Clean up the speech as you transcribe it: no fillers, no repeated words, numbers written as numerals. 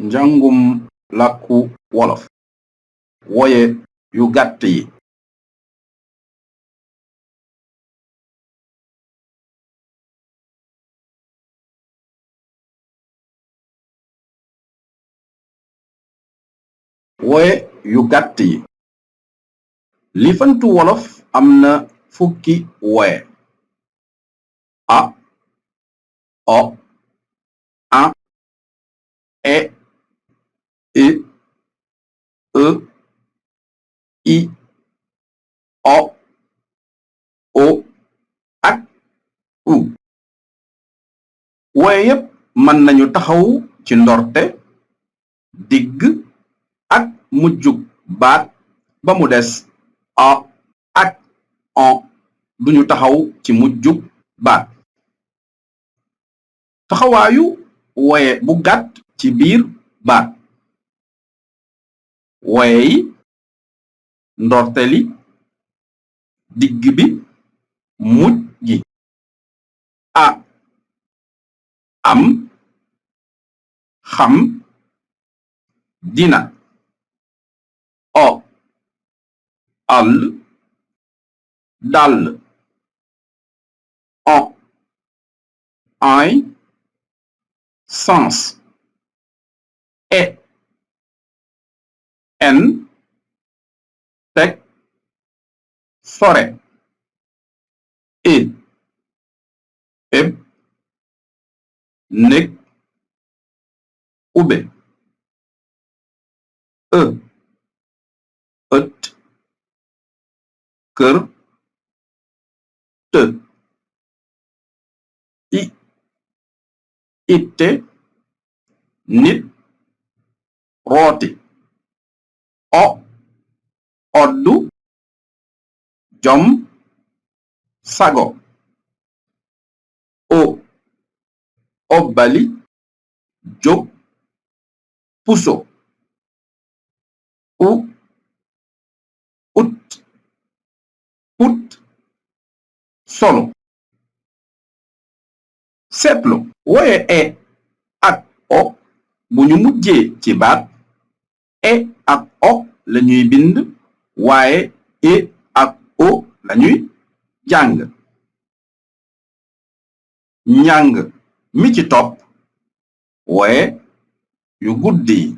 njàngum làkku wolof woye yu gàtt yi woye yu gàtt yi liifantu wolof am na fukki woye a o a e I I o o ak u woye yépp mën nañu taxaw ci ndorte digg ak mujjug baat ba mu des a ak on duñu taxaw ci mujjug baat taxawaayu woye bu gàtt ci biir baat woye yi ndorteli digg bi mujj gi a am xam dina o àll dàll on ay sens e en teg sore eb nekk ube ët kër të itte nit rooti o oddu jom sago o obbali jóg puso u ut put solo seetlu woye e ak o bu ñu mujjee ci baat e ak o lañuy bind waaye e ak o lañuy jàng njàng mi ci topp woye yu guddi yi